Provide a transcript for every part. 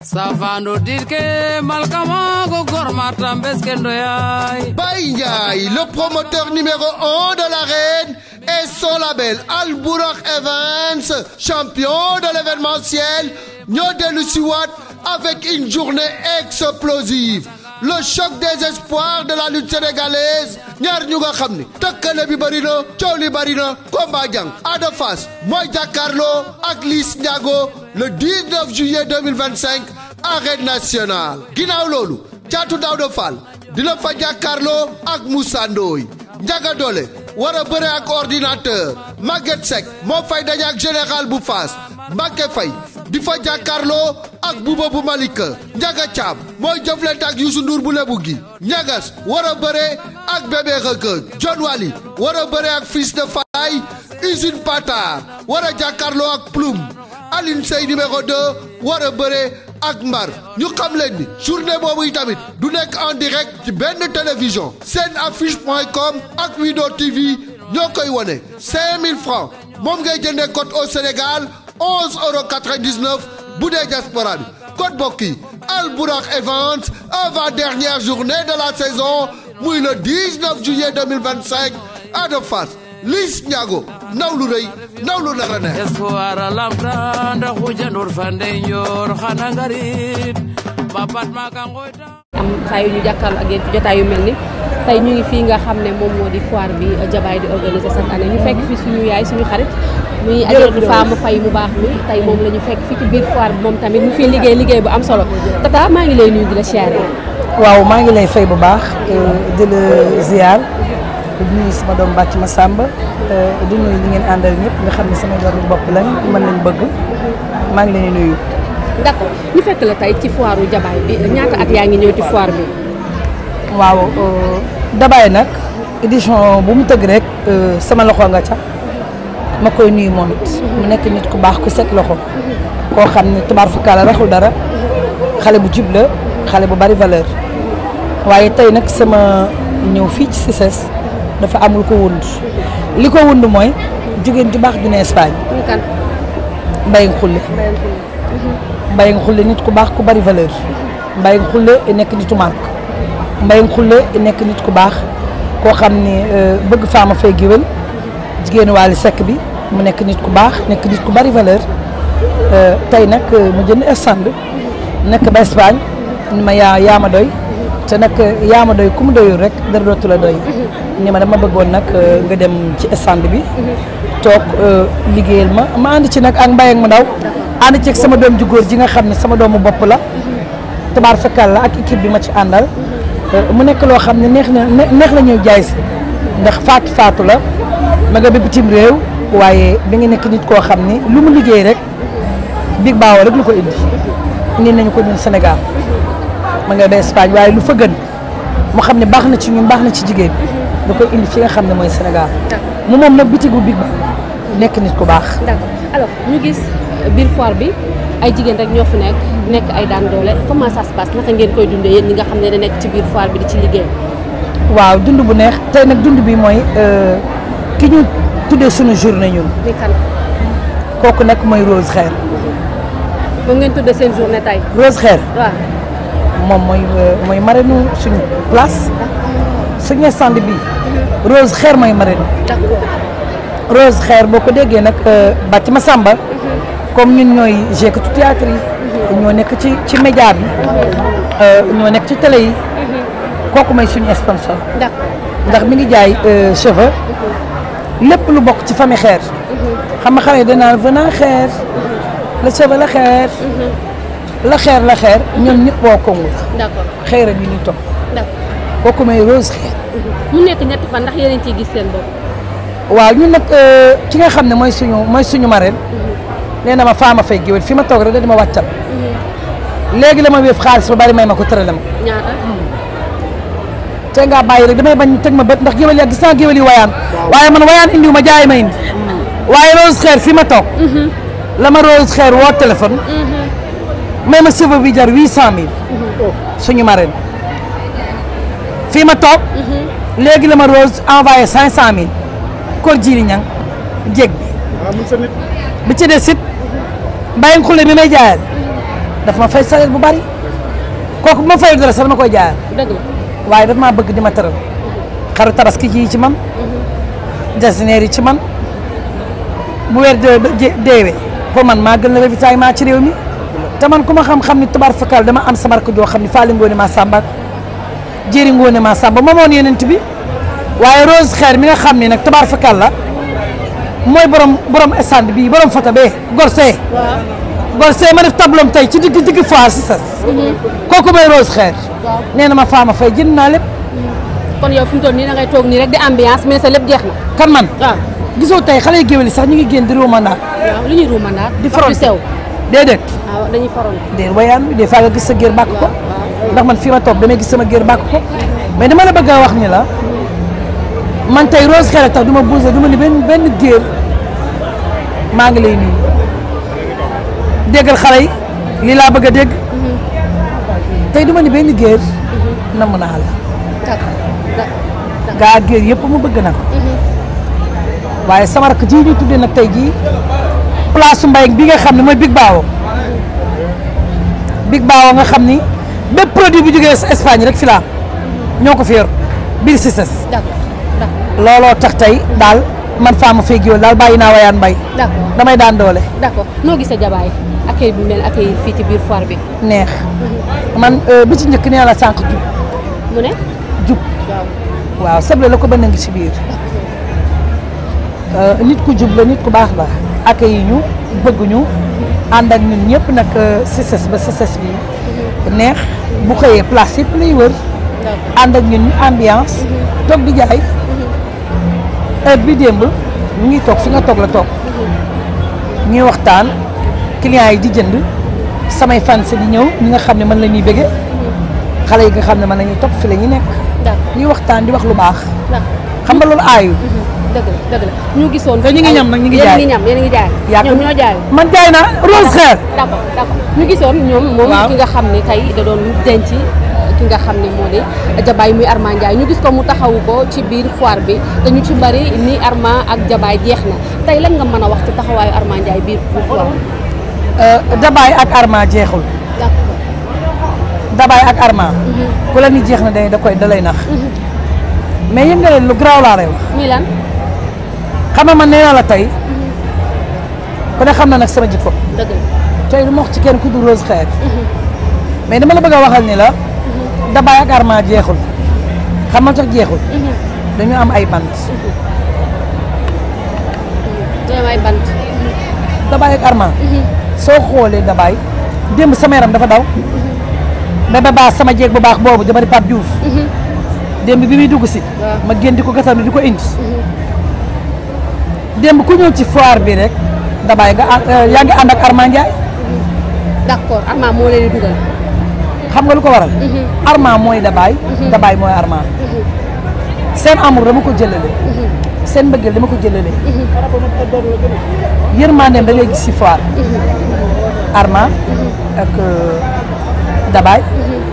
Savano dirke malkamago gormata mbeskendo yai. Baïngaï, le promoteur numéro 1 de l'arène et son label Al Bourakh Events, champion de l'événementiel, ñoo dellu si waat avec une journée explosive. Le choc des espoirs de la lutte sénégalaise ñaar ñu nga xam ni tëkkale bi bëri na coow li bëri na combat jàng Ada Fass mooy jàkkaarloo ak Liss Ndiago le 19 juillet 2025 arène nationale. ginnaaw loolu Thiatou Daouda Fall dina fa jàkkaarloo ak Moussa Ndoye. Ndiaga Dolé war a bëre ak ordinateur. Maguette Seck moo fay daje ak général bu Fass. Mbacké Faye di fa jàkkaarloo ak Bouba bu Malika. Ndiaga Thiam mooy jëflante ak Youssou Ndour bu Lebu gi. Ñagas war a bëre ak Bébé Reug. John Wally war a bëre ak Fils de Faye. Usine Patar war a jàkkaarloo ak Ploum. Aline Sey numéro 2 war a bëre ak Mbar. ñu xam leen ni journée boobu yi tamit du nekk en direct ci benn télévision. Senaffiche.com ak Wido TV ñoo koy wone 5000 francs moom ngay jëndee code au Sénégal 11,99 € bu dee diaspora bi. code bokk yi Al Bourakh Events avant dernière journée de la saison muy le 19 juillet 2025 Ada Fass Liss Ndiago ndaw lu rëy ndaw lu nar a neex. Espoir lamta nda xujandur fande njoor xana ngarit bapat maka ngoyta. am saa yu ñu jàkkaarloo ak yéen ci jotaay yu mel ni tey ñu ngi fii nga xam ne moom moo di foire bi Jabaay di organiser chaque année ñu fekk fi suñu yaay suñu xarit muy Adjaratou Fama Faye mu baax mi tey moom la ñu fekk fii ci biir foire bi moom tamit mu fi liggéey bu am solo tata maa ngi lay nuyu di la siyaare. waaw maa ngi lay fay bu baax di la ziar di nuyu sama doom bàcc ma Samba di nuyu ñi ngeen àndal ñëpp nga xam ne sama doom bopp lañ mën nañ bëgg maa ngi leen di nuyu. d'accord ñu fekk la tey ci foire Jabaay bi ñaata at yaa ngi ñëw ci foire bi. waaw Jabaay nag édition bu mu tëgg rek sama loxo nga ca ma koy nuyu moom it mu nekk nit ku baax ku set loxo koo xam ne tubaar fukkaala raxul dara xale bu jub la xale bu bari valeur waaye tey nag sama ñëw fii ci CICES dafa am lu ko wund li ko wund mooy jigéen ju baax ju ne Espagne Mbayang Xulle Mbayang Xulle nit ku baax ku bari valeur Mbayang Xulle nekk nitu marque Mbayang Xulle nekk nit ku baax koo xam ne bëgg Fama Faye géwél jigéenu Wally Seck bi mu nekk nit ku baax nekk nit ku bari valeur tey nag mu jënd stand nekk ba Espagne ni ma yaa ma doy te nag yaa ma doy ku mu doyul rek dara dootu la doy ni ma dama bëggoon nag nga dem ci stand bi toog liggéeyal ma ànd ci nag ak Mbayang mu ndaw ànd ci ak sama doom ju góor ji nga xam ne sama doomu bopp la tabaar fekkal la ak équipe bi ma ci àndal mu nekk loo xam ne neex la ñuy jaay si ndax faatu la ma nga bi bitim réew waaye bi nga nekk nit koo xam ne lu mu liggéey rek big baaw rek lu ko indi nañu ko ñun Sénégal ma nga ba Espagne waaye lu fa gën mu xam ne baax na ci ñun baax na ci jigéen da koy indi fi nga xam ne mooy Sénégal mu moom nag bitigu big ba nekk nit ku baax. d'accord alors ñu gis biir foire bi ay jigéen rek ñoo fi nekk ay daan doole comment ça se passe naka ngeen koy dundee yéen ñi nga xam ne da nekk ci biir foire bi di ci liggéey. waaw dund bu neex tey nag dund bi mooy ki ñu tuddee suñu journée ñun. di kan. kooku nekk mooy Rose Xeer. moom ngeen tuddee seen journée tey. Rose Xeer. waaw. moom mooy marraine suñu place suñu stand bi Rose Xeer mooy marraine. d'accord. Rose Xeer boo ko déggee nag bàcc ma Samba comme ñun ñooy jeekatu théâtre yi ñoo nekk ci média bi ñoo nekk ci télé yi kooku mooy suñu sponsor ndax mi ngi jaay cheveux lépp lu bokk ci famille Xeer xam nga xale yi danaan venant Xeer la cheveux la Xeer la Xeer ñoom ñëpp boo ko d'accord Xeer ñu ni toog d'accord kooku mooy Rose Xeer mu nekk ñetti fan ndax yéen a ciy gis seen bopp. waaw ñun nag ci nga xam ne mooy suñu marraine nee na ma Fama Faye géwél fi ma toog rek da dama wàccal léegi la ma wéef xaalis ba bari may ma ko tërale ma ñaata. te ngaa bàyyi rek damay bañ teg ma bët ndax géwél ya gis naa géwél yi wayaan waaye man wayaan indiwu ma jaay ma indi waaye Rose Xeer fi ma toog la ma Rose Xeer woo téléphone may ma cheveux bi jar 800000 suñu marraine fi ma toog léegi la ma Rose envoyé 500000 kor jiri ñang jéeg bi ci des it Mbayang Xulle mi may jaayal daf ma fay salaire bu bari kooku bu ma fayul dara sax dama koy jaayal. dëgg la waaye daf maa bëgg di ma tëral. xaru tabaski ji ci man. jasineer yi ci man. bu weer deewee pour man maa gën la ravitaillement ci réew mi. te man ku ma xam-xam ni tubaar fakal dama am sama rakk joo xam ni faali ngoone maa sàmba jéeri ngoone maa sàmba moomoon yenent bi waaye Rose Xeer mi nga xam ni nag tubaar fakal la mooy borom stand bii borom photo bee Gorsee. Gorsee ma def tableau tey ci digg fois si sas. kooku mooy Rose Xeer. nee na ma faama fay jënd naa lépp. kon yow fi mu toll nii da ngay toog nii rek di ambiance mais sa lépp jeex na. kan man. waaw gisoo tey xale yu géwél yi sax ñu ngi génn di ruumandaat. waaw lu ñuy ruumandaat. di foron sew. déedéet. waaw dañuy foron. déedéet wayaan des fois nga gis sa géer bàkk ko. ndax man fii ma toog damay gis sama géer bàkk ko. mais dama la bëgg a wax ni la man tey Rose Xeer tax du ma bousee du ma ni benn géer maa ngi lay nuyu. déggal xale yi lii laa bëgg a dégg. tey du ma ni benn géer namm naa la. gaa géer yëpp mu bëgg na ko. waaye sama rakk ji ñu tuddee nag tey jii place su mbay bi nga xam ne mooy Big Bao. Big Bao nga xam ni bépp produit bu jógee Espagne rek fi la ñoo ko fi yor biir si ses. looloo tax tey daal man Fama Faye Guewel daal bàyyi naa wayaan mbay. damay daan doole. d'accord noo gisee jabaay accueil bi mel accueil fii ci biir foire bi. neex man bi ci njëkk nee la sànq jub. mu ne. jub waaw sable la ko bëgg ngi ci biir. nit ku jub la nit ku baax la. accueil yi ñu bëgg ñu ànd ak ñun ñëpp nag si ses ba si ses bi neex bu xëyee place yëpp lay wër. ànd ak ñun ambiance. toog di jaay. heure bi démb ñu ngi toog fi nga toog la toog. ñuy waxtaan clients yi di jënd samay fans di ñëw ñi nga xam ne mën la ñuy bëgge xale yi nga xam ne mën nañuy topp fi la ñu nekk. ñuy waxtaan di wax lu baax. xam nga loolu aayu. dëgg la dëgg la ñu gisoon. te ñu ngi ñam nag ñu ngi jaay yéen a ngi jaay. ñoom ñoo jaay. man jaay naa Rose Xeer. d'accord ñu gisoon ñoom. moom ki nga xam ne tey da doon denc ki nga xam ne moo di Jabaay muy Armand Ndiaye ñu gis ko mu taxawu ko ci biir foire bi te ñu ci bari ni Armand ak Jabaay jeex na tey lan nga mën a wax ci taxawaayu Armand Ndiaye biir foire bi. Jabaay ak Armand jeexul. Jabaay ak Armand. ku la ni jeex na da lay nax. mais yëg nga leen lu garaaw laa lay wax. muy lan. xam nga man nee naa la tey. ku ne xam na nag sama jikko. dëgg la tey du ma wax ci kenn ku dul Rose Xeer. mais dama la bëgg a waxal ni la. Jabaay ak Armand jeexul. xam nga tax jeexul. dañu am ay bant. dañu am ay bant. Jabaay ak Armand. soo xoolee Jabaay démb sama yaram dafa daw. ba baax sama jeeg bu baax boobu dama di Pape Diouf. démb bi muy dugg si. ma génn di ko gasal di ko indi. démb ku ñëw ci foire bi rek Jabaay yaa ngi ànd ak Armand Ndiaye. d'accord Armand moo leen di dugal. xam nga lu ko waral. Armand mooy Jabaay. Jabaay mooy Armand. seen amour dama ko jëlale. seen mbëggeel dama ko jëlale. yërmandeem da ngay gis ci foire. Armand ak Jabaay.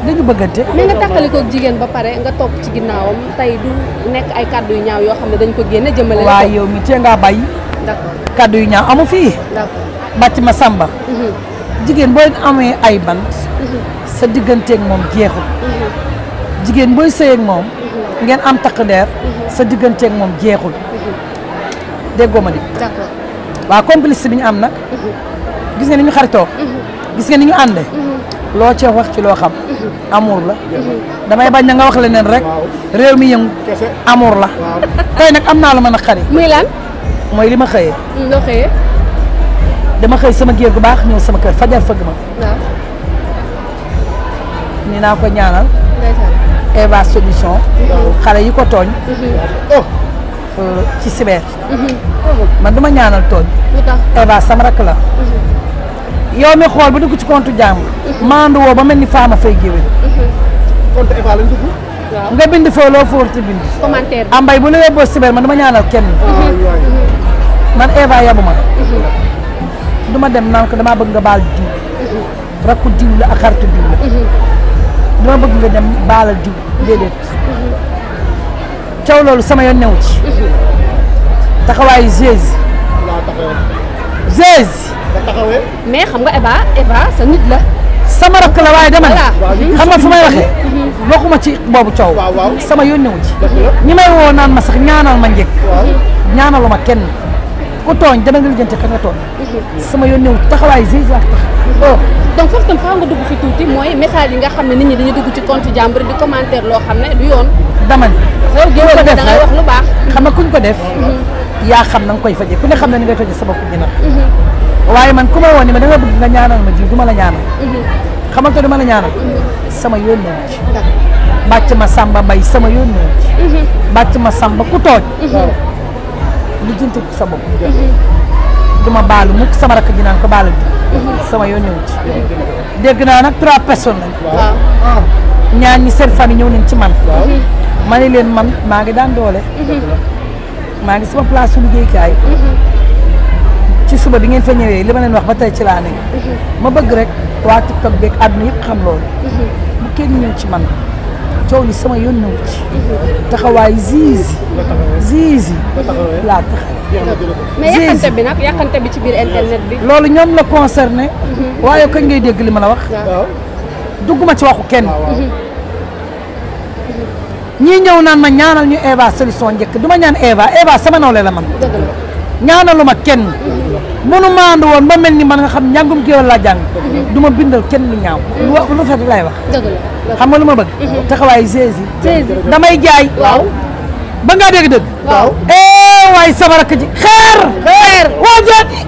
dañu bëggante. mais nga tàkkali ko jigéen ba pare nga topp ci ginnaawam tey du nekk ay kàddu yu ñaaw yoo xam ne dañ ko génne jëmale. waaw yow mi tee ngaa bàyyi. d'accord kàddu yu ñaaw amu fii. d'accord bàcc ma sàmba. jigéen booy amee ay bant. sa digganteeg moom jeexul. jigéen booy sëyeeg moom. ngeen am takk der. sa digganteeg moom jeexul. déggoo ma di. d'accord waaw complice bi ñu am nag. gis nga ni ñu xaritoo. gis nga ni ñu ànde loo ci wax ci loo xam. amour la. damay bañ na nga wax leneen rek. réew mi yëngu. amour la. tey nag am naa lu ma naqari. muy lan. mooy li ma xëyee. loo xëyee. dama xëy sama géer gu baax ñëw sama kër fajar fëgg ma. waaw. ni naa ko ñaanal. ndeysaan. Eva solution. xale yi ko tooñ. ci cyber. man duma ñaanal tooñ. lu tax. Eva sama rakk la. yow mi xool ba dugg ci compte jàmm. maandu woo ba mel ni Fama Faye Guewel. compte Eva lañ dugg. waaw nga bind foo loo fóor ci bind. commentaire bi. ambay bu la yóbboo cyber man duma ñaanal kenn. man Eva yabu ma. duma dem naan ko damaa bëgg nga baal diw. rakku diw la ak xaritu diw la. dama bëgg nga dem baalal diw déedéet. caw loolu sama yoon newu ci. taxawaayu Jésus. laa taxawee. Jésus. nga taxawee. mais xam nga Eva sa nit la. sama rakk la waaye dama ne xam nga fu may waxee waxuma ci boobu coow sama yónne wu ci ñi may woo naan ma sax ñaanal ma njëkk ñaanaluma kenn ku tooñ dama nga lijjante ka nga tooñ sama yónne wu taxawaay Ziz wax tax donc foofu tam faa nga dugg fi tuuti mooy message yi nga xam ne nit ñi dañuy dugg ci compte jàmbur di commentaire loo xam ne du yoon dama ne yow géwél bi da ngay wax lu baax xam nga kuñ ko def yaa xam na nga koy faje ku ne xam ne ni ngay toje sa bopp dina waaye man ku ma woon ni ma da nga bëgg nga ñaanal ma ji du ma la ñaanal xamal ko du ma la ñaanal sama yónne wu ci bàcc ma sàmba mbay sama yónne wu ci bàcc ma sàmba ku tooj li jënte ko sa bopp duma baalu mukk sama rakk ji naan ko baalu ji sama yónne wu ci dégg naa nag 3 personnes lañ ñaar ñi seen famille ñëw nañ ci man ma ne leen man maa ngi daan doole maa ngi sama place su liggéeykaay ci suba bi ngeen fa ñëwee li ma leen wax ba tey ci laa nekk ma bëgg rek waa TikTok beeg àdduna yëpp xam loolu bu kenn ñëw ci man coow li sama yónne wu ci taxawaay Ziz laa taxaw mais yàqante bi nag yàqante bi ci biir internet bi loolu ñoom la concerné waaye kañ ngay dégg li ma la wax dugguma ci waxu kenn ñii ñëw naan ma ñaanal ñu Eva solution njëkk du ma ñaan Eva sama nawle la man ñaanaluma kenn mënu maandu woon ba mel ni man nga xam njàngum géwél laa jàng du ma bindal kenn lu ñaaw lu fet lay wax xam nga lu ma bëgg taxawaay Ziz damay jaay ba ngaa dégg dëgg waaye sama rakk ji xeer woo jooti